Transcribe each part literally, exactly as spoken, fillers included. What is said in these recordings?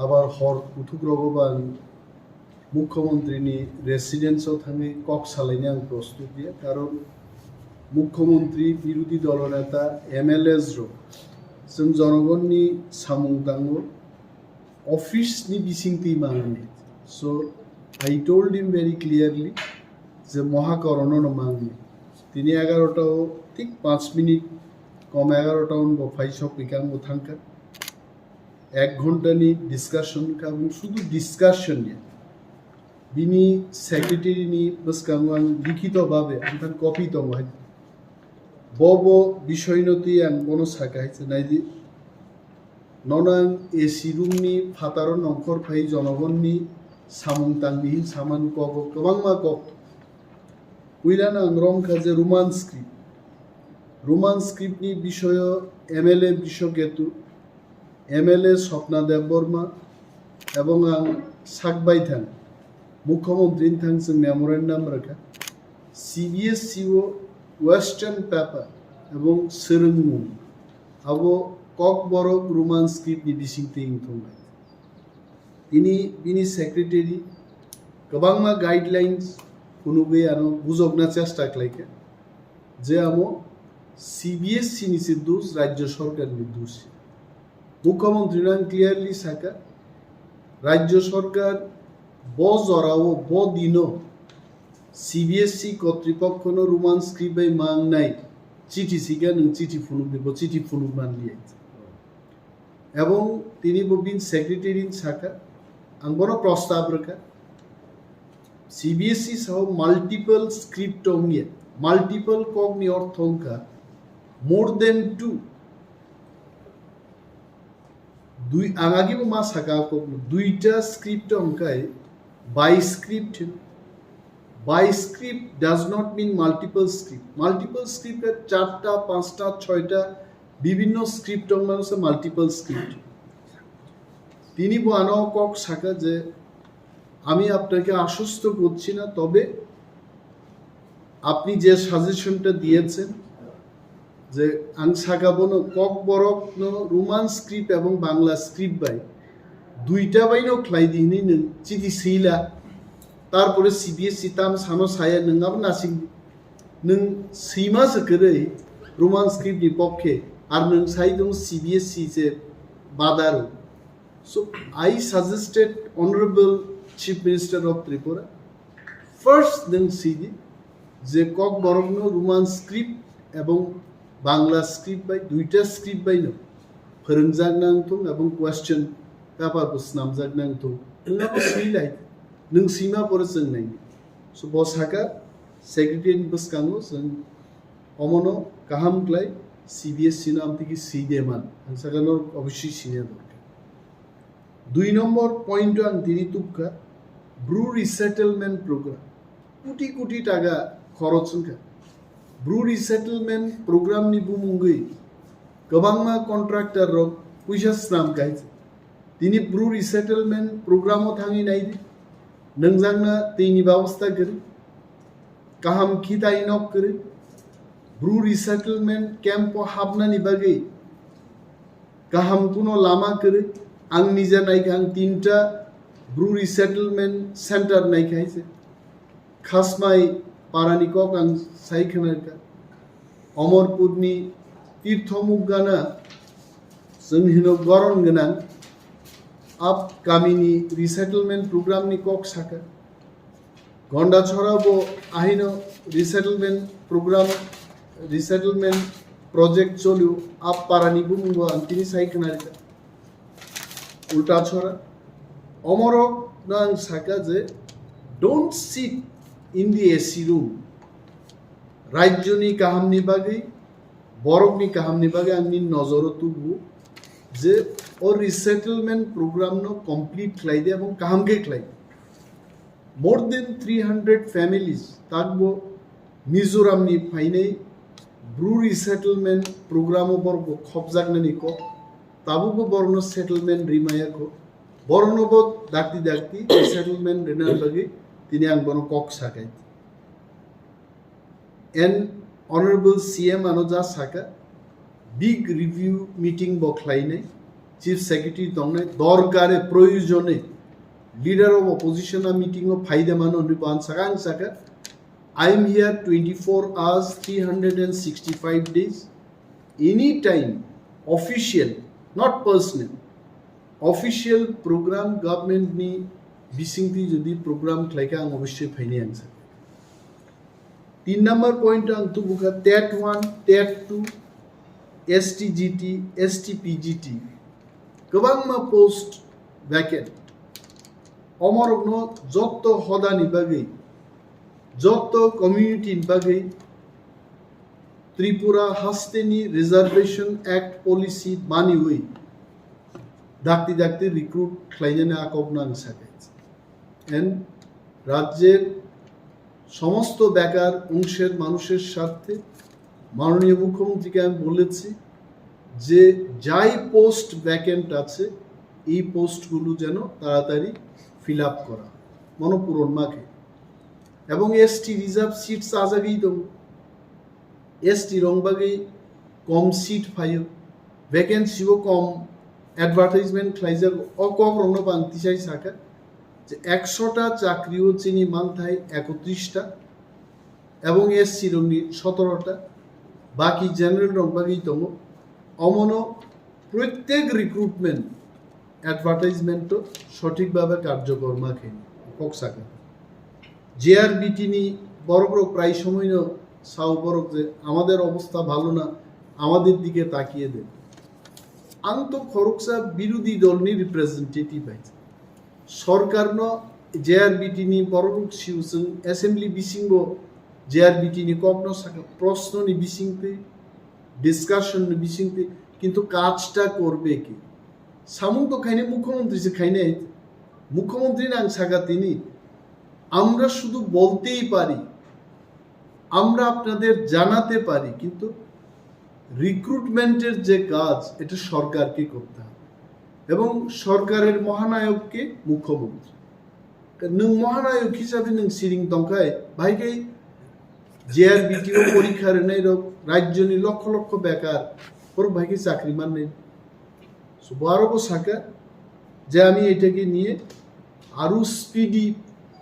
Abar hor kuthuk rogo bo ang Mukhyamantri ni residence o thangwi kok salaini ang prostut ya, karon Mukhyamantri, birodhi dolo neta, M L As rok chwng jonogon ni samung tango, office ni bising twi mangni. So I told him very clearly je moha korono no mangni. Tini egarota o thik panch minute kom egarota o bo phai sok bikang bo thangkha. Ek ghonta ni discussion kha, bung sudu discussion ya. Bini secretary ni bwskango ang likhito babe ang thang copy tongo hai. Bo bo bisoi no twi ang bono sakha hai se naidi. Nono ang A C room ni phataro nongkhor phai jonogon ni samung tangdi hin saman kogo kwbangma kok. Puilano ang romkha je Roman script. Roman script ni bisoyo M L A Bishoketu, M L A Swapna Debbarma, ebong ang sakbai thang, Mukhyamantri ni thang chwng memorandum rwkha. C B S E o western paper ebong swrwngmung abo Kokborok Roman script ni bising twi wngthung bai. Tini bini secretary kwbangma guidelines phunugwi ano bujokna chesta khlaikha je amo C B S E ni se dos, Rajya Sarkar ni dos. Mukhyamantri no ang clearly sakha, Rajya Sarkar bo jorao bo dino C B S E kotripokhono Roman script bai mangnai chithi sikha, nwng chithi phunukdi, bo chithi phunuk manliya. Ebong tini bo bini secretary ni sakha, ang bono prostab rwkha. C B S E sao multiple script ongya, multiple kok ni ortho wngkha more than two. Dui, ang agi bo ma sakha kok no, duita script wngkhai bi script. Bi script does not mean multiple script. Multiple script khe charta, panchta, choita, বিভিন্ন স্ক্রিপ্ট অংশ মানুষের multiple script. তিনি বো আনো কক সাকা যে আমি আপনাকে আশ্বস্ত করছি না, তবে আপনি যে সাজেশনটা দিয়েছেন যে ang saka bono Kokborok no Roman script ebong Bangla script bai duita bai no khlai di hinwi nwng chidi sila, tarpore C B S E tam sano saya nwng abo nasing nwng sima se kwrwi Roman script ni pokkhe, ar nwng sai tong C B S E se badaro. So I suggested Honorable Chief Minister of Tripura, first nwng sidi je Kokborok no Roman script ebong Bangla script bai duita script bai no phwrwngjak nang thung ebong question paper bo snamjak nang thung. Nwng abo swi lai, nwng sima pore chwng nai. So bo saka secretary ni bwskango chwng omono kaham klai C B S E no amtiki swi de man. Ang saka no obviously sini dorkar. Dui nombor point o ang tini tubkha Bru resettlement program. Kuti kuti taga khoroch wngkha. Bru resettlement program ni bumungwi kwbangma contractor rok puisa snam kaisa. Tini Bru resettlement program o thangwi naidi. Nwngjak na twi ni babosta kwrwi. Kaham khitai nok kwrwi. Bru resettlement camp o hapnani bagwi kaham kuno lama kwrwi. Ang nija naikha, ang tinta Bru resettlement center naikha hai se. Khasmai parani kok ang sai khna kha. Omorpurni Tirtho Mukgana chwng hino goron gwnang. Ap kamini resettlement program ni kok saka. Gondachora bo ahino resettlement program, resettlement project cholio, ap parani bumung bo ang tini sai khna rikha. Ultachora. Omorok no ang saka je, don't sit in the A C room. Rajyoni kahamni bagwi, borokni kahamni bagwi ang nini nojoro tubu je o resettlement program no complete khlai di ebong kaham khe khlai di. More than three hundred families takbo Mizoram ni phainai Bru resettlement program o borok bo khopjaknani kok, tabukbo borokno settlement rimaya kho, borokno bo dakti dakti settlement rina bagwi tini ang bono kok sakai. And Honorable C M ano ja saka, big review meeting bo khlainai, Chief Secretary tongnai, dorkare proyojone Leader of Opposition a meeting o phaide mano hwnwi bo ang saka, ang saka, "I am here twenty-four hours, three hundred and sixty-five days, anytime official, not personal, official program government ni bisingtwi jodi program khlaikha ang obossoi phainai," ang saka. Tin number point ang tubukha TET one, TET two, ST GT, ST PGT. Kwbangma post vacant. Omorokno jotto hodani bagwi, jotto community ni bagwi Tripura hasteni Reservation Act policy maniwi dakti dakti recruit khlainani a kokno ang sakai. And রাজ্যের সমস্ত বেকার অংশের মানুষের স্বার্থে মাননীয় মুখ্যমন্ত্রীকে আমি বলেছি যে যাই পোস্ট ভ্যাকেন্ট আছে, এই পোস্টগুলো যেন তাড়াতাড়ি ফিল আপ করা, মনোপূরণ মাখে। এবং এসটি রিজার্ভ সিট চাজাগেই তো এসটি রং bagwi kom seat phaio, vacancy bo kom, advertisement khlaijak, o kok rokno bo ang tisai sakha je ekshota chakri o chini manthai ekotris ta ebong SC rokni sotoro ta, baki general rok bagwi tongo. Omono protyek recruitment advertisement o sothik bhabe karjokor ma khe kok sakha. JRBT ni borok rok prai somoi no sao borok je আমাদের অবস্থা ভালো না, আমাদের দিকে তাকিয়ে দেন। Ang to khoroksa birodi dol ni representative hai. Sorkar no JRBT ni borok rok siu chwng assembly bisingo JRBT ni kok no sakha, prosno ni bisingtwi, discussion ni bisingtwi, kintu kajta korbe ki? Samung to khainai mukhyamantri se khainai. Mukhyamantri nang saka tini, আমরা শুধু বলতেই পারি, আমরা আপনাদের জানাতে পারি, কিন্তু রিক্রুটমেন্টের যে কাজ, এটা সরকারকে করতে হবে এবং সরকারের মহানায়ককে মুখ্যমন্ত্রী। Nwng মহানায়ক হিসাবে nwng siring tongkhai, bahai khe JRBT o porikha rwnai rok, rajyoni lokho lokho bekar, borok bahai khe chakri mannai. So, bo aro bo saka je আমি এটাকে নিয়ে আরো স্পিডি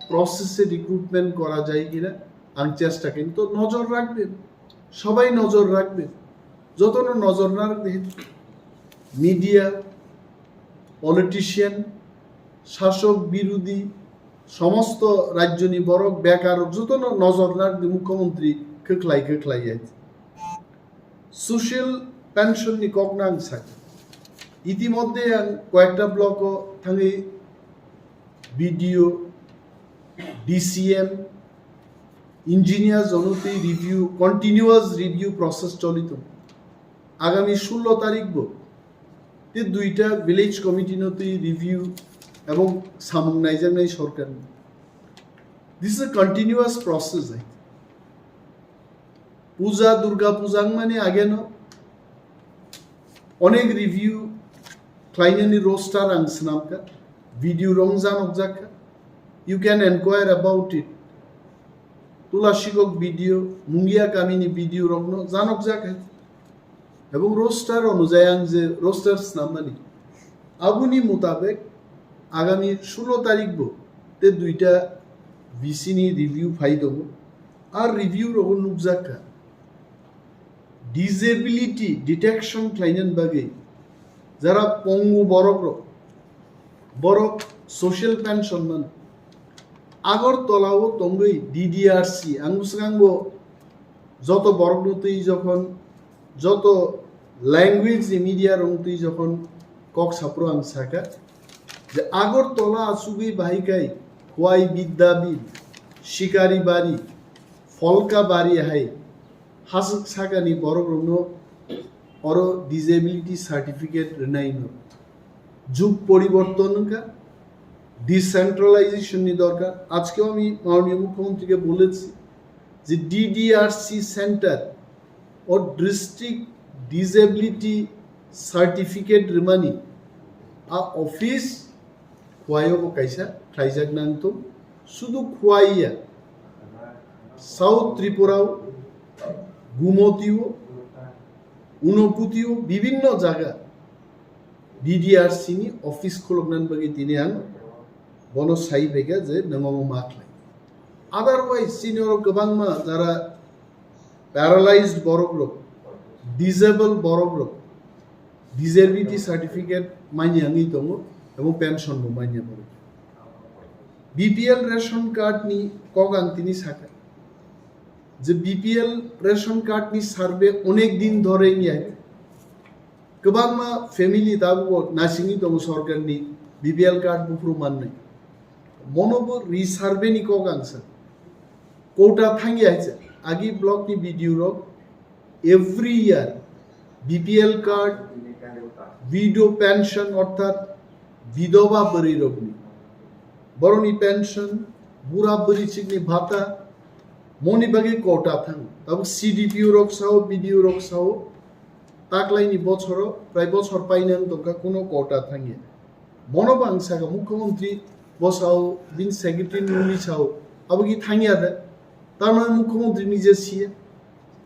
প্রসেসে রিক্রুটমেন্ট করা যায় কিনা, ang চেষ্টা, কিন্তু নজর রাখবেন, সবাই নজর রাখবেন। যতন নজর না রাখবে, মিডিয়া, পলিটিশিয়ান, শাসক বিরোধী সমস্ত রাজ্যনি বড় বেকার যতন নজর না রাখবে, মুখ্যমন্ত্রী কেকলাই কেকলাই আছে। Social pension ni kok nang sak. ইতিমধ্যে ang কয়েকটা ব্লকও থাকি বিডিও, ডিসিএম, ইঞ্জিনিয়ার জনতেই রিভিউ, কন্টিনিউয়াস রিভিউ প্রসেস চলিত। আগামী ষোলো তারিখ bo te দুইটা ভিলেজ কমিটি নতই রিভিউ এবং samung naijaknai Sarkar. This is a continuous process, I think. Puja, Durga Puja wngmani ageno onek review khlainani roster ang swnamkha, video rok janokjakha. You can enquire about it. Tulasikok video, Mungia kamini video rokno janokjakha. Ebong roster onujai ang je roster snamani, aboni mutabek agami ষোলো তারিখ bo te দুইটা VC ni review phai tongo. Ar review rogo nukjakha disability detection khlainani bagwi jara pongu borok rok, borok social pension mano. Agartala o tongwi ডিডিআরসি, ang bwskango joto borokno twi jokhon, joto language ni media rok twi jokhon kok saphuru ang sakha je Agartala achugwi bahai khai Khwai Bidyabid, Shikaribari, Pholkabari hai haswk sakani borok rokno oro disability certificate rwnai no. Jug poriborton wngkha, decentralization ni dorkar. আজকেও আমি মাননীয় মুখ্যমন্ত্রীকে বলেছি যে ডিডিআরসি centre o district disability certificate rwmani a office Khwai o bo kaisa khlaijak nang tong. Sudu Khwai ya, South Tripura o, Gumoti o, Unakoti o, bibhinno jaga D D R C ni office khuluknani bagwi tini ang bono sai phaikha je nwng omo ma khlai. Otherwise, chini oro kwbangma jara paralyzed borok rok, disabled borok rok, disability certificate manya wngwi tongo, abo pension bo manya borok. B P L ration card ni kok ang tini sakha je B P L ration card ni survey onek din dhore wngya. Kwbangma family tabuk nasingwi tongo sorkarni B P L card buphuru mannai. Mono bo re-survey ni kok ang sa. Quota thangya hai se. Agi block ni B D O rok every year B P L card, widow pension orthat bidoba bwrwi rokni. Boroni pension, bura bwrwi chikni bhata, moni bagwi quota thang. Tabuk C D P O rok sao, B D O rok sao, taklaini bochoro, prai bochor paina wng tongkha, kuno quota thangya. Bono bo ang sakha, Mukhyamantri bo sao, bini secretary nungwi sao, abo ki thangya de? Tar mane Mukhyamantri nije siya.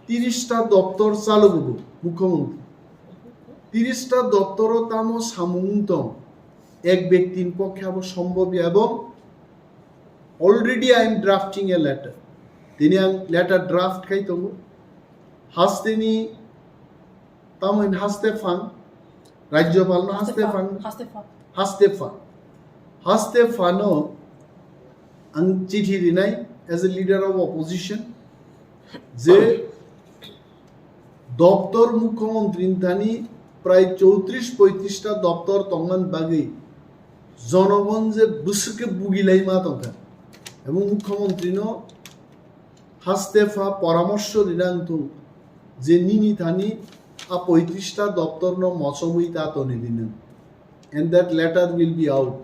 Tiris ta doptor chalogo bo Mukhyamantri. Tiris ta doptoro tamo samung wng tong, ek byaktin pokhe abo sombhob ya, ebong already I am drafting a letter. Tini ang letter draft khai tongo. Hasteni, tamo hin haste phan, Rajyapal no haste phan, haste phan. Haste phan. Haste phano ang chithi rinai as a leader of opposition je doptor Mukhyamantri ni thani prai chowtris poitris ta doptor tongmani bagwi jonogon je bwswk khe bugilai ma tongkha. Ebong Mukhyamantri no haste pha poramorso rina wng thung je nini thani a poitris ta doptor no mochomwi ta toni di nwng. And that letter will be out.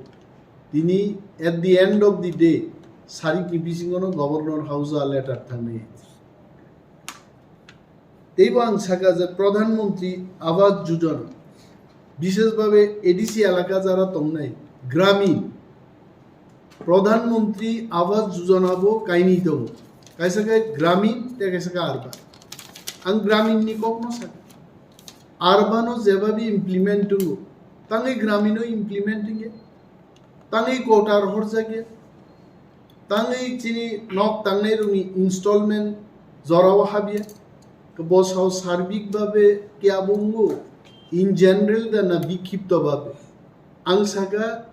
Tini at the end of the day, sarikni bisingo no Governor House o a letter thangnai. Teibo ang sakha je Pradhan Mantri Awas Yojana, bishesh bhabe A D C elaka jara tongnai, Gramin, Pradhan Mantri Awas Yojana bo kainwi tongo. Kaisa khe Gramin, tei kaisa khe Urban. Ang Gramin ni kok no sakha. Urban o jeba bi implement tongo, tangwi Gramin o implement wngya. Tangwi quota rohorjakya, tangwi chini nok tangnai rokni installment jorao habya. Bo sao sarbik babe khe abo wngo, in general da na bikhipto babe. Ang sakha,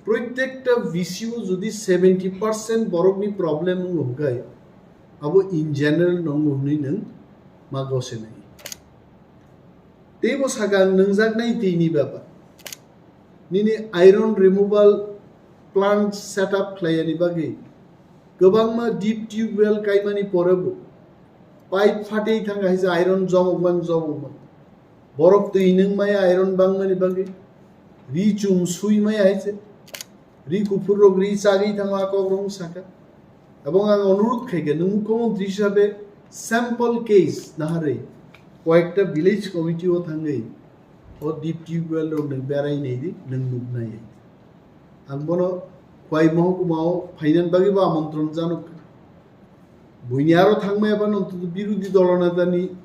protekta V C o jodi seventy percent borokni problem wngo hwnkhe, abo in general nongo hwnwi nwng ma gosenai. Teibo sakha ang nwngjaknai twi ni bepar. Nini iron removal plant set up khlaiyani bagwi kwbangma deep tube well kaimani porebo pipe phatwi thangkha hai se iron jobokmani jobokmani. Borok twi nwng maya iron bangmani bagwi. Ri chum sui maya hai se. Ri kuphur rok ri chagwi thango a kok rok sakha. Ebong ang onurudh khaikha, nwng mukhyamantri hisabe sample case naharwi koyekta village committee o thangwi o deep tube well rok nwng berai naidi, nwng nuknai. Ang bono Khwai mohokuma o phainani bagwi bo amontron janok. Buini aro thangmaya phano birodhi dolo netani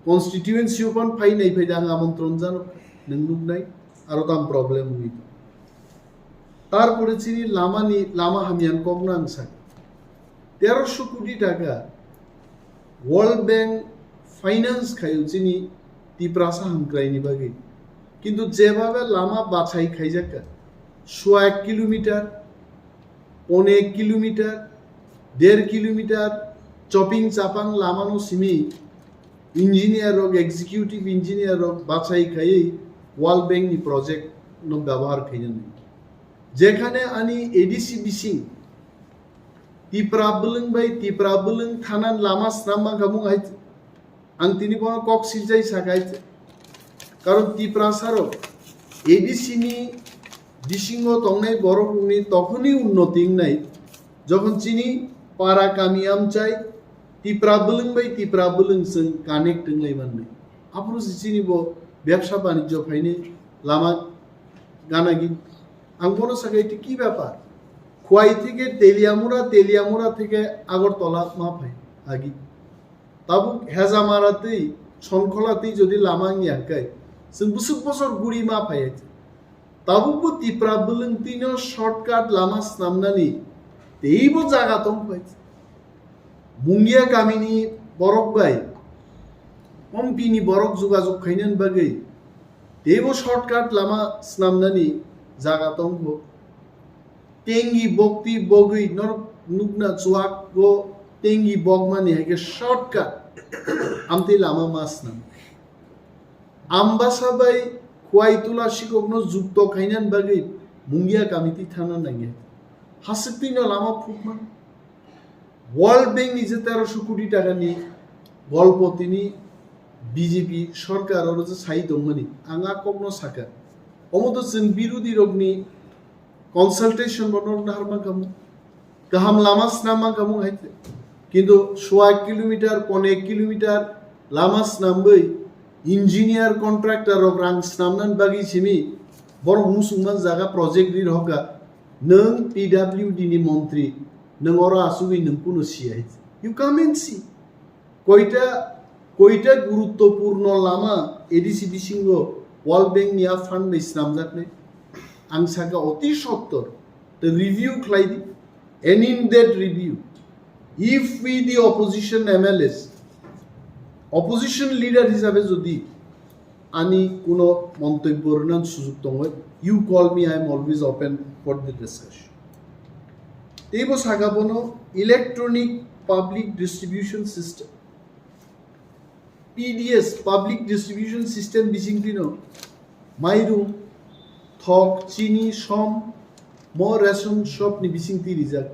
constituency o phano phai nai phai da ang amontron janok, nwng nuknai, aro tam problem wngwi tong. Tarpore chini lamani, lama hamyani kokno ang sakha. Teroso koti taka World Bank finance khaio chini Tiprasa hamkraini bagwi. Kintu jebabe lama bachai khaijakha, sua ek kilometer, pone ek kilometer, der kilometer, choping chapang lamano simi engineer rok, executive engineer rok bachai khaiwi World Bank ni project no byabohar khainani. Jekhane ani A D C bising Tipra bwlwng bai Tipra bwlwng thanan lama snam mankha mung hai. Ang tini bono kok siljai sakai, karon Tiprasa rok A D C ni bisingo tongnai borok rokni tokhoni unnoti wngnai, jokhon chini para kami amchai Tipra bwlwng bai Tipra bwlwng chwng connect wnglai mannai. Aphuru se chini bo bebsa banijjo phainai lama ganagi. Ang bono sakai, "Iti ki bepar? Khwai theke Teliamura, Teliamura theke Agartala ma phai agi." Tabuk Hejamara twi Sonkhola twi jodi lama wngya hwnkhe, Chwng bwswk bosor guri ma phai. Tabukbo Tipra bwlwng twino shortcut lama snamnani teibo jaga tong phai. Mungia kamini borok bai Ompini borok jogajog khainani bagwi teibo shortcut lama snamnani jaga tongkho. Tengi bokti bogwi norok nukna chuak go tengi bokmani hai khe shortcut amtwi lama ma snam. Ambasa bai Khwai Tula sikokno jukto khainani bagwi Mungia kamiti thana nangya. Haswktwino lama phukma. World Bank ni je terosho koti taka ni golpo tini B J P sorkar oro je sai tongmani, ang a kokno sakha. Omo to chwng birodhi rokni consultation bo norok nahar mankha mo. Kaham lama snam mankha mo hai. Kintu sua kilometer, pone kilometer lama snamwi engineer contractor rok rang snamnani bagwi simi borok musungman jaga project ri rohorkha. Nwng P W D ni montri, nwng oro asugwi nwng kuno siya hai. You come and see. Koita, koita guruttopurno lama A D C bisingo World Bank ni a fund bai snamjaknai. Ang saka oti sottor, the review khlai di. And in that review, if we the opposition M L As, opposition leader hisabe jodi ani kuno montobyo rwna sujug tongo, you call me, I am always open for the discussion. Teibo saka bono electronic public distribution system, P D S, public distribution system bisingtwino mairum, thok, chini, som mo ration shop ni bisingtwi rijak.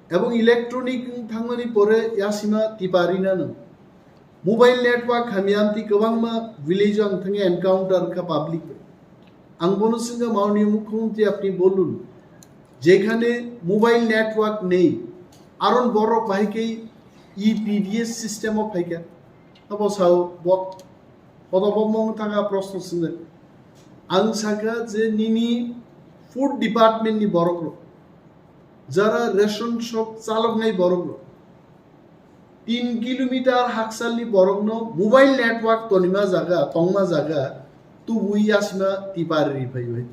Ebong electronic wng thangmani pore yasima tipa rina nang. Mobile network hamya amtwi kwbangma village o ang thangwi encounter wngkha public bai. Ang bono swngkha, "Maoniyya Mukhyamantri, apni bolun, jekhane mobile network nei, aron borok bahai khe E P D S system o phaikha?" Abo sao bo, kodo bo mong thangkha proshno swngnai. Ang sakha je nini food department ni borok rok, jara ration shop chaloknai borok rok, tin kilometer haksalni borokno mobile network tonima jaga, tongma jaga tubui yasima tipa ri phaio hai.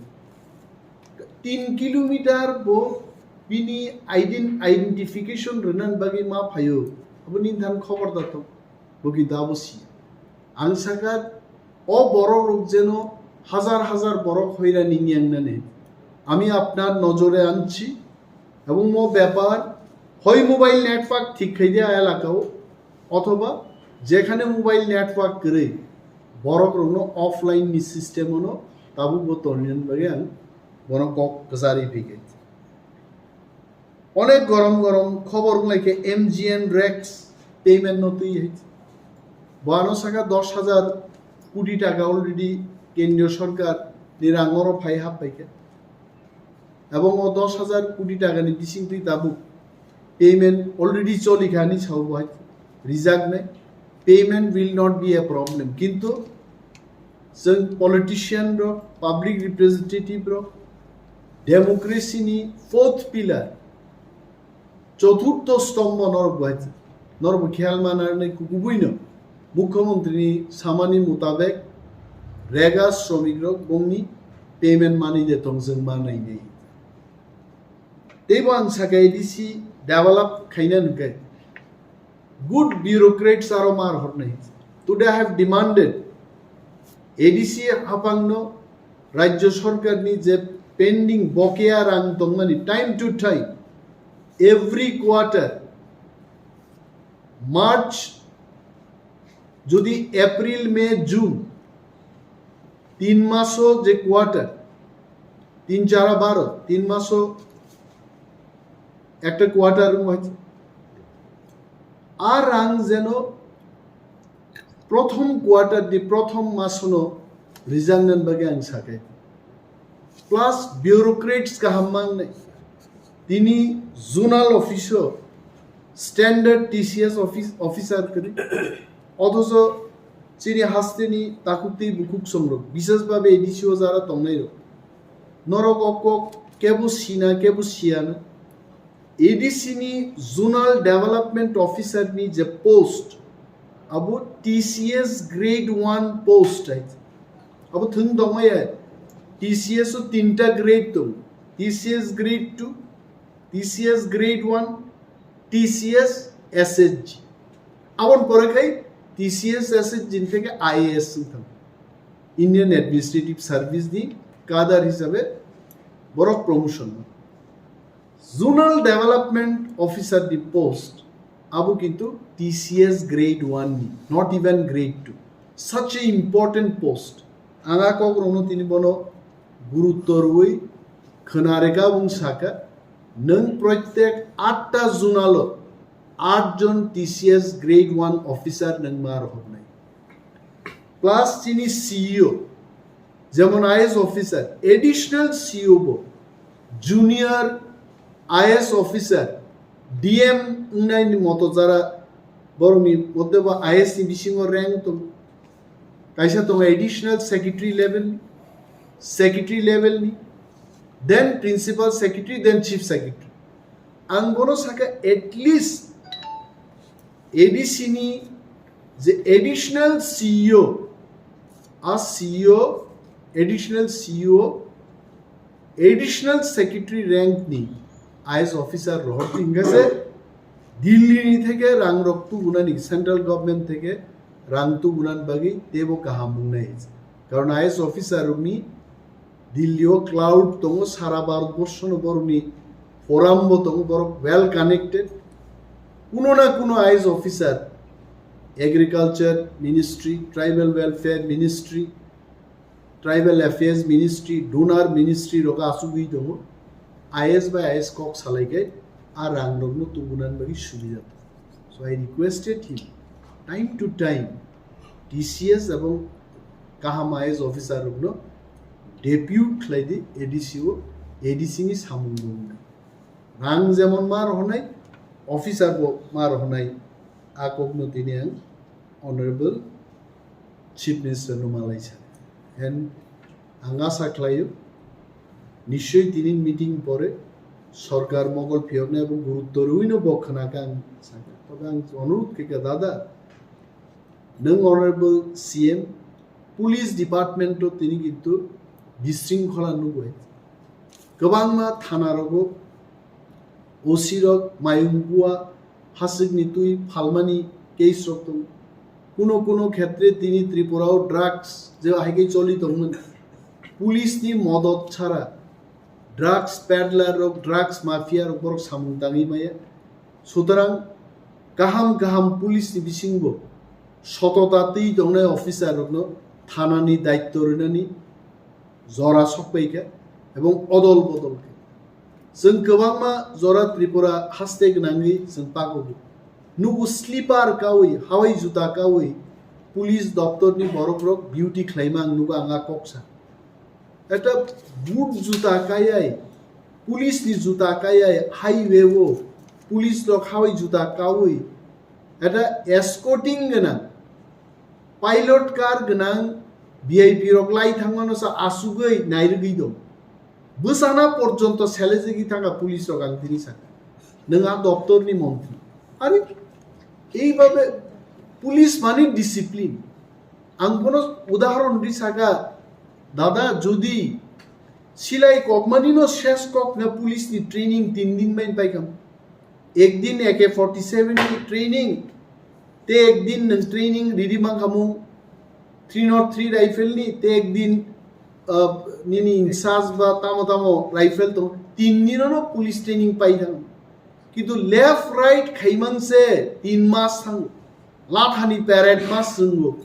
Tin kilometer bo bini ident-, identification rwnani bagwi ma phaio, abo nini than khobor da tong, bo kintu abo si. Ang sakha, o borok rok jeno hajar hajar borok hoirani niyangnani. আমি আপনার নজরে আনছি এবং mo bepar hoi mobile network thik khai dia elaka o, othoba jekhane mobile network kwrwi borok rokno offline ni system o no tabuk bo tonina bagwi ang bono kok kwcharwi phikha. Onek gorom gorom khobor wnglaikha M G N Rex payment no twi hai. Bo ano saka dos hajar koti taka already kendriyo sorkar ni rang oro phai hap paikha. Ebong o dos hajar koti taka ni bising twi tabuk payment already choli kha ni sao bo hai rijak nai. Payment will not be a problem. Kintu chwng politician rok, public representative rok, democracy ni fourth pillar, choturtho stombho norok bo hai, norok bo kheyal manarnai kukubuino Mukhyamantri ni samani mutabek rega shramik rok bongni payment manwi de tong chwng manai nai. Teibo ang sakha A D C develop khaina hwnkhe good bureaucrats aro mar hornai. Today I have demanded A D C hapangno Rajya Sorkarni je pending bokeya rang tongmani time to time, every quarter, March, jodi April, May, June, tin maso je quarter, tin chara baro, tin maso ekta quarter wng hai. A rang jeno prothom quarter ni prothom masono rijak nani bagwi ang sakha. Plus bureaucrats kaham mangnai. Tini zonal office o standard T C S office, officer kwrwi. Othocho chini hasteni takhuk tei bukhuk songrok, bisesbhabe A D C o jara tongnairok, norok o kok kebo sina, kebo siyana. A D C ni Zonal Development Officer ni je post, abo T C S grade one post hai. Abo thwng tongmaya, T C S o tinta grade tongo, T C S grade two, T C S grade one, T C S S H G. Aboni pore khai T C S S H G ni theke I A S wng thang, Indian Administrative Service ni cadre hisabe borok promotion. Zonal Development Officer ni post abo kintu T C S grade one ni, not even grade two. Such a important post. Ang a kok rokno tini bono gurutto rwui khwna rega bung saka, nwng proitek atta zonal o aat jon T C S grade one officer nwng ma rohornai. Plus chini C E O, jemon I A S officer, additional C E O bo, junior I A S officer, D M wngnai ni moto jara borokni mote bo I A S ni bisingo rank tong. Kaisa tongo additional secretary level ni, secretary level ni, then principal secretary, then chief secretary. Ang bono saka at least A D C ni je additional C E O, a C E O, additional C E O, additional secretary rank ni I A S officer rohor tingkha se Delhi ni theke rang rok tubunani, central government theke rang tubunan bagwi tebo kaham wngnai. Karon I A S officer rokni Delhi o cloud tongo, sara Bharat borsho no borokni forum bo tongo, borok well connected. Kuno na kuno I A S officer, agriculture ministry, tribal welfare ministry, tribal affairs ministry, donor ministry rok asugwi tongo. I A S bai I A S kok salai khe a rang rokno tubunan bagwi subida tongo. So I requested him time to time T C S ebong kaham I A S officer rokno depute khlai di A D C o, A D C ni samung bo wngnai. Rang jemon ma rohornai, officer bo ma rohornai, a kokno tini ang Honorable Chief Minister no malai sa. And ang asa khlaio, nischoi tini meeting pore sorkar mogol phiyoknai abo gurutto rwino bo khwnakha ang sakha. Tobe ang onurudh khaikha, dada, nwng Honorable C M, police department o tini kintu bisringkhola nugwi. Kwbangma thana rogo O C rok mayung bua, hasik ni twi phalmani case rok tongo. Kuno kuno khetre tini Tripura o drugs je hai khe choli tongmani. Police ni modot chara drugs peddler rok, drugs mafia rok borok samung tangwi maya. Sutarang kaham kaham police ni bisingbo sotota twi tongnai officer rokno thana ni daitto rinani jora sokpai kha ebong odol bodol khe. Chwng kwbangma jora Tripura haste gwnangwi chwng pagogo. Nugo slipper kawi, hawai juta kawi, police doptor ni borok rok duty khlaima ang nugo ang a koksa. Eta boot juta kayai, police ni juta kayai, highway o police rok hawai juta kawi, eta escorting gwnang, pilot car gwnang V I P rok lai thangmano sa asugwi nairwgwi dong. Bwsana porjonto selejagwi thangkha police rok, ang tini sakha. Nwng a doptor ni montri. Are, ei babe police mani discipline. Ang bono udahoron di saka, dada, jodi silai kokmani no ses kok na police ni training tin din main paikam. Ek din A K forty seven ni training, te ek din nwng training riri mankhamu three not three rifle ni, te ek din, uh, nini insas ba tamo tamo rifle to tin din no police training pai thang. Kintu left right khaiman se tin mas thang. Lathani parade ma swrwngo,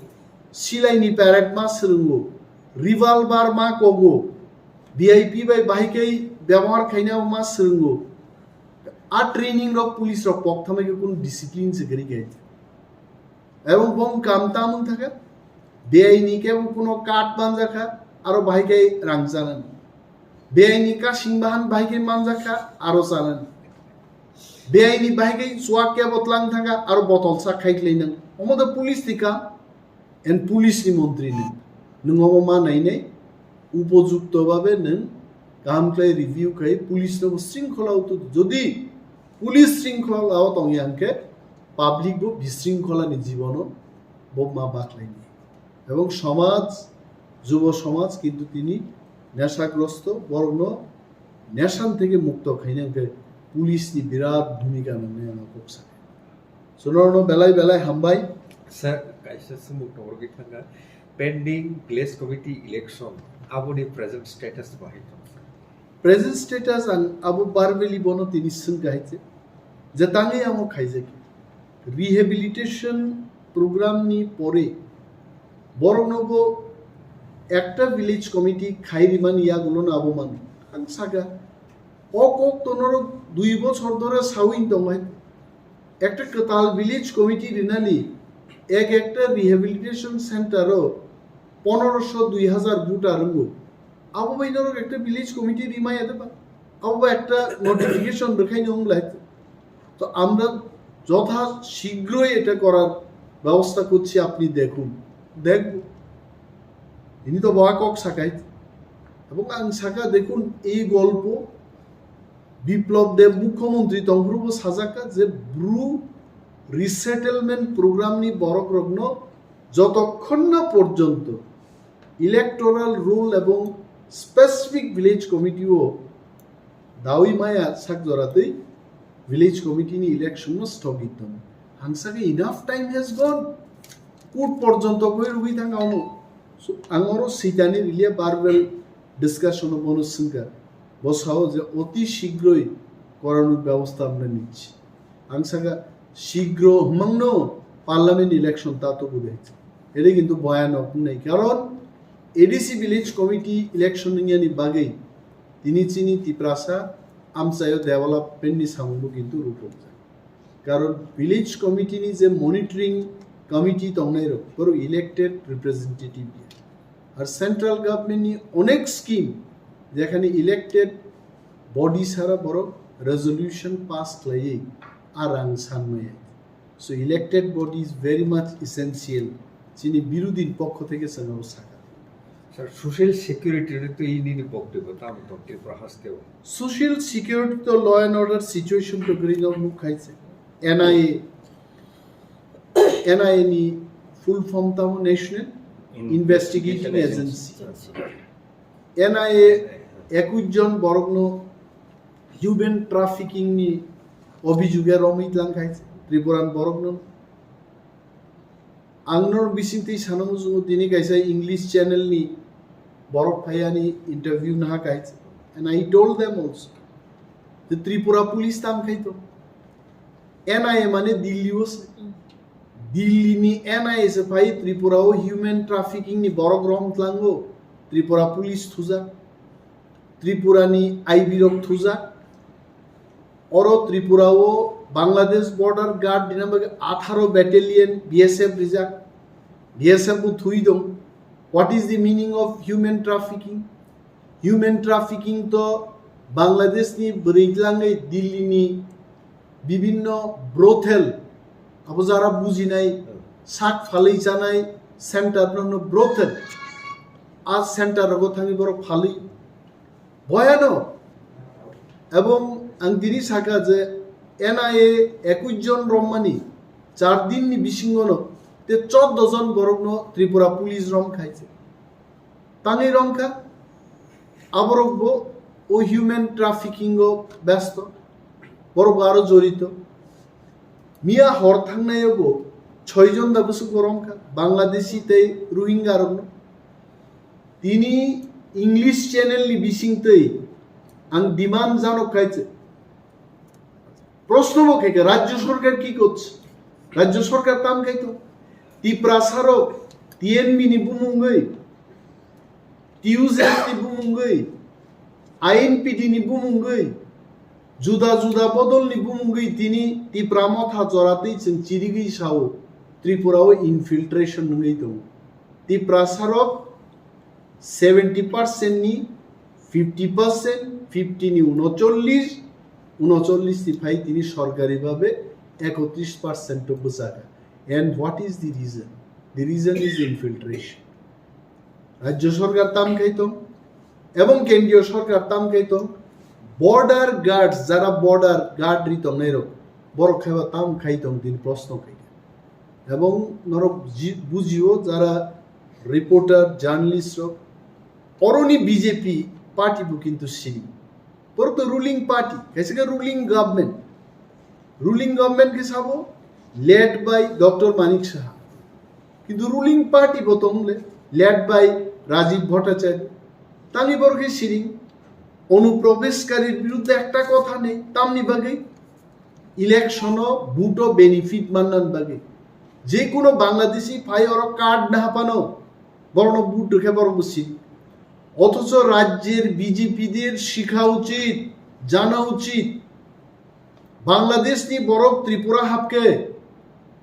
silaini parade ma swrwngo, revolver ma kogo, V I P bai bahai khe byabohar khaina ma swrwngo. A training rok police rok pok thamai khe kunu discipline se gari khe. Ebong bong kam tamung thaka, biyai ni khe bo kuno card manjakha, aro bahai khe rang chanani. Biyai ni kasing bahan bahai khe manjakha, aro chanani. Biyai ni bahai khe chuak khe botlang thangkha, aro botol sak khai khlai nang. Omo da police ni kam, and police ni montri ni. Nwng omo ma nai nai, upojukto babe nwng kaham khlai review khai police no bo sringkhola utu. Jodi police sringkhola o tong yang khe public bo bisringkhola ni jibono bo ma baklai ni. Ebong somaj Jubo somaj kintu tini neshagrosto, borokno neshan theke mukto khaina hwnkhe police ni birat bhumika nangnai ang kok sakha. So norokno belai belai hambai. Sir, kaisa swngmung tongwi thangkha. Pending village committee election, aboni present status bahai tong? Present status ang abo verbally bono tini swngkha hai se. Je tangwi amo khaijak. Rehabilitation program ni pore borokno bo ekta village committee khai rimani yagulo no abo man. Ang saka, o kok to norok dui bochor dhore sawi tong hai. Ekta kwtal village committee rinani ek ekta rehabilitation center o poneroso dui hazar voter wngo. Abo bai norok ekta village committee rimaya de ba? Abo ba ekta notification rwkhaino wng lai. তো আমরা যথা শীঘ্রই এটা করার ব্যবস্থা করছি, আপনি দেখুন, দেখব। Ini to boha kok sakai. Ebong ang saka, দেখুন, এই গল্প বিপ্লব দেব মুখ্যমন্ত্রী tongphuru bo sajak kha je Bru resettlement program ni borok rokno jotokhon na porjonto electoral roll ebong specific village committee o dawi maya sak jora twi village committee ni election no sthogit tong. Ang saka enough time has gone. Court porjonto koi rwgwi thang ano. So, ang oro sitani riliya verbal discussion o bono swngkha. Bo sao je oti shigroi koranw ব্যবস্থা আমরা নিচ্ছি. Ang saka shigro hwmangno parliament election tato bude. Ere kintu boya nok wngnai. Karon A D C village committee election wngyani bagwi tini chini Tiprasa amchaio development ni samungbo kintu rupokjak. Karon village committee ni je monitoring committee tongnai rok, borok elected representative ya. Ar central government ni onek scheme jekhani elected body sara borok resolution pass khlaiwi a rang sanmaya. So elected body is very much essential. Chini birodhi ni pokho theke chwng abo sakha. Sir, social security ni to ini ni boktibo tamo to Tripura hasteo. Social security to law and order situation to gri no mukhaise. N I A, N I A ni full form tamo National In-, Investigating Investigating Agency. Agency. N I A ekush jon borokno human trafficking ni obhijuge romwi tlang khai Tripuran borokno. Ang norok bisingtwi sana muchungo, tini kaisa English channel ni borok phai ani interview naha khai, and I told them also, the Tripura police tam khai to. N I A mane Delhi o se. Delhi ni N I A se phai Tripura o human trafficking ni borok rom tlango. Tripura police thujak. Tripura ni I B rok thujak. Oro Tripura o Bangladesh border guard dina bagwi atharo battalion B S F rijak. B S F bo thui dong. What is the meaning of human trafficking? Human trafficking to Bangladesh ni bwrwi tlangwi Delhi ni bibinno brothel, abo jara bujinai, sak phalwi chanai center no, no brothel. A center rogo thangwi borok phalwi boyano. Ebong ang tini saka je N I A ekush jon romani char din ni bisingo no te choddo jon borok no Tripura police rom khaise. Tangwi romkha, aborok bo o human trafficking o besto, borok bo aro jorito. Miya hor thangnaio bo choi jon da bwswk bo romkha, Bangladeshi tei Rohingya rokno. Tini English channel ni bisingtwi ang demand janok khaise. Proshno bo khaikha, Rajya Sorkar ki korche? Rajya Sorkar tam khai to? Tiprasa rok T N V ni bumungwi, T U J S ni bumungwi, I N P D ni bumungwi, juda juda bodol ni bumungwi tini Tipra Motha joratwi chwng chirigwi sao Tripura o infiltration wngwi tongo. Tiprasa rok seventy percent ni fifty percent, fifty ni unocholish, unocholish ni phai tini sorkari babe ekotris percent o bwchakha. And what is the reason? The reason is infiltration. Rajya sorkar tam khai tong, ebong kendriyo sorkar tam khai tong, border guards, jara border guard ri tongnai rok, borok khaiba tam khai tong, tini proshno khai. Ebong norok ji-, bujio jara reporter, journalist rok, oroni B J P party bo kintu sini. Borok to ruling party, kaisa khe ruling government. Ruling government khe sabo led by Doctor Manik Saha. Kintu ruling party bo tong le led by Rajiv Bhattacharya. Tangni borok khe siring, Anup Pravesh Karir biruddhe ekta kotha nei, tamni bagwi election o vote o benefit mannan bagwi. Je kono Bangladeshi phai oro card na hapano, borokno vote rwkhe borok bo sini. অথচ রাজ্যের বিজেপিদের শেখা উচিত, জানা উচিত, বাংলাদেশনি বরক ত্রিপুরা হাবকে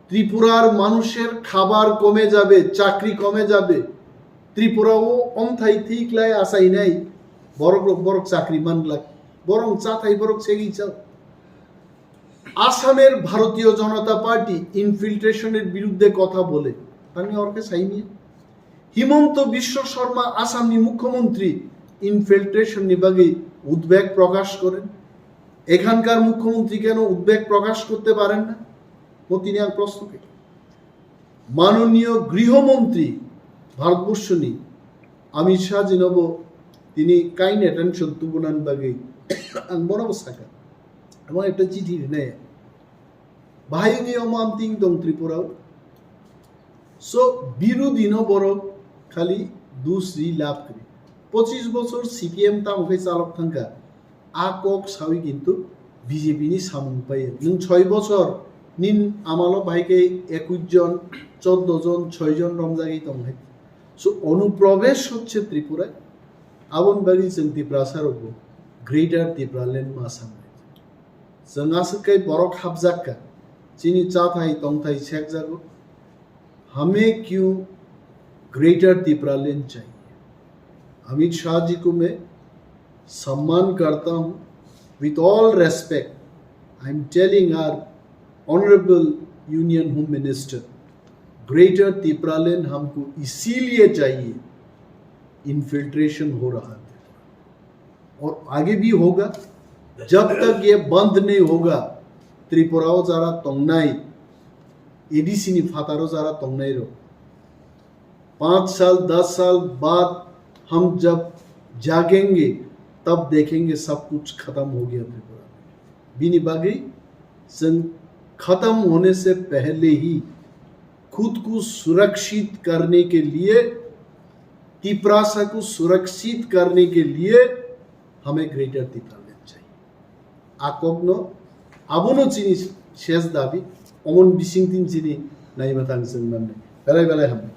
ত্রিপুরার মানুষের খাবার কমে যাবে, চাকরি কমে যাবে। ত্রিপুরাও অমথাই থিকলাই আসাই নাই, বরক বরক চাকরি মানলাক, বরং চাথাই বরক সেগি চাও। আসামের ভারতীয় জনতা পার্টি ইনফিল্ট্রেশনের বিরুদ্ধে কথা বলে, তানি অর্কে সাইনি। হিমন্ত বিশ্ব শর্মা আসামনি মুখ্যমন্ত্রী ইনফিল্ট্রেশননি বাকি উদ্বেগ প্রকাশ করেন। এখানকার মুখ্যমন্ত্রী কেন উদ্বেগ প্রকাশ করতে পারেন না? Mo tini ang proshno khe. মাননীয় গৃহমন্ত্রী ভারতবর্ষনি অমিত শাহ জিনবো তিনি কাইন অ্যাটেনশন তুবুনান বাকি ang bono bo sakha. Amo ekta chithi rinai. Bahai wngwi omo amting tong Tripura o. So, birudino borok khali dus ri lab kri. Pochis bochor C P M tamo khe chalok thangkha. A kok sawi kintu B J P ni samung pai. Nwng choi bochor nin amalo bahai khe ekush jon, choddo jon, choi jon romjagwi tong hai. So, অনুপ্রবেশ হচ্ছে ত্রিপুরায়. Aboni bagwi chwng Tiprasa rokbo Greater Tipraland ma sanai. Chwng aswk khe borok hapjak kha. Chini chathai tongthai sekjago. हमें क्यों ग्रेटर तिप्रालैंड चाहिए? अमित शाह जी को मैं सम्मान करता हूँ। With all respect, I am telling our Honorable Union Home Minister, greater तिप्रालैंड हमको इसीलिए चाहिए, इन्फिल्ट्रेशन हो रहा है। और आगे भी होगा। जब तक ये बंद नहीं होगा, Tripura o jara tongnai, A D C ni phataro jara tongnai rok, पाँच साल, दस साल बाद हम जब जागेंगे, तब देखेंगे सब कुछ खत्म हो गया त्रिपुरा में। Bini bagwi chwng खत्म होने से पहले ही खुद को सुरक्षित करने के लिए, तिप्रासा को सुरक्षित करने के लिए हमें ग्रेटर तिप्रालैंड चाहिए। A kokno, abono chini ses dabi, omon bising tin chini naima thang chwng nangnai. Belai belai hambai.